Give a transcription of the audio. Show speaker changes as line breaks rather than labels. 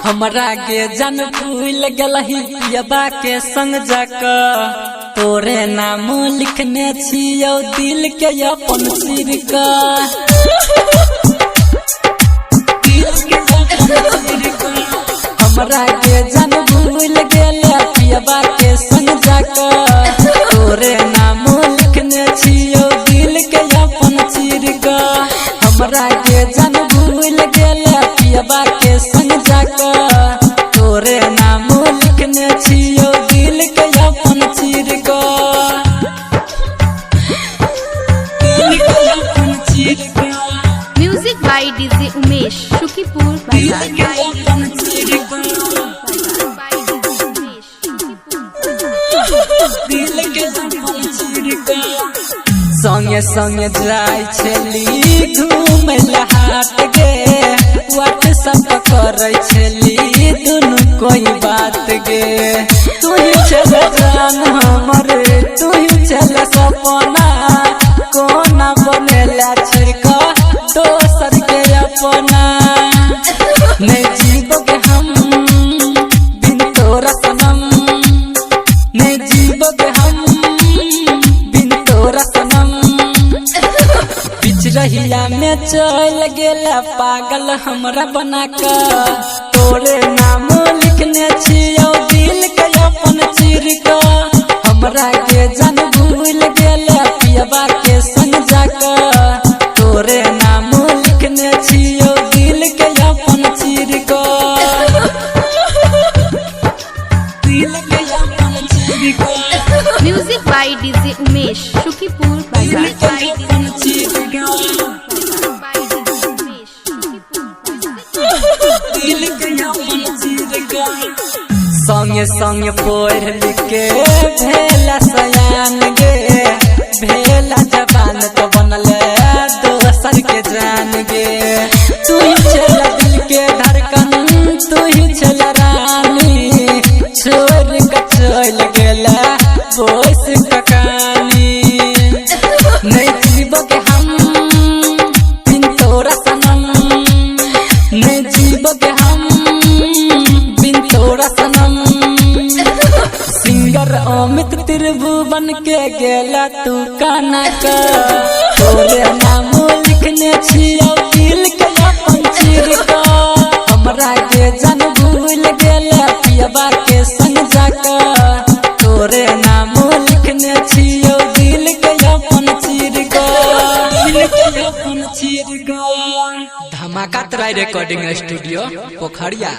हमरा के जन भूल गेलही पियबा के संग जाक, तोरे नाम लिखने छियौ दिल के अपन सिर का। हमरा के जन भूल गेल पियबा के संग जाक, तोरे नाम लिखने छियौ दिल के अपन चिर का। हमरा के जन भूल गेल पियबा के संग जाक, तोरे नाम लिखने छियौ दिल के अपन चिर का। दिल के अपन चिर का।
Music by DJ Umesh Sukhipur
दिल
बाजार।
के अपन चिर का।
By DJ Umesh Sukhipur.
दिल के अपन चिर का। संगे संगे जाय छली घूमे ला हाट गे, व्हाट्सएप करै छली दुनू कोई बात गे। तू ही छल जान हमर, तू ही छल सपना, कोना बनेला छिड़का दोसर के अपना। नहीं जीवोगे हम बिन तोरा सनम, नहीं जीवोगे हम बिन तोरा सनम। पिछरहिया में चल गेला पागल हमरा बना क, तोरे नाम लिखने छियौ दिल के अपन चिर क। हमरा के जन भूल गेला पियबा के संग जाक, तोरे नाम लिखने छियौ दिल के अपन चिर क। दिल के अपन चिर क।
Music by DJ Umesh Sukhipur
दिल
बाजार।
के अपन चिर क।
By DJ Umesh Sukhipur बाजार।
संगे संगे पढ़ लिख के भेला सयान गे, भेला जवान तो बनल दोसर के जान गे। तू ही छल दिल के धड़कन, तू ही छल रानी, छोड़ के चल गेला बोस ककानी। नहीं जीवोगे हम बिन तोरा सनम, नहीं जीवोगे हम बिन तोरा सनम। सिंगर अमित त्रिभुवन के गेला तू काना का, तोरे नाम लिखने छियौ दिल के अपन चिर का। हमरा के जन भूल गेला पियबा के संग जाक, तोरे नाम लिखने छियौ दिल के अपन चिर का। दिल के अपन चिर का।
धमाका तराई रिकॉर्डिंग स्टूडियो पोखरिया।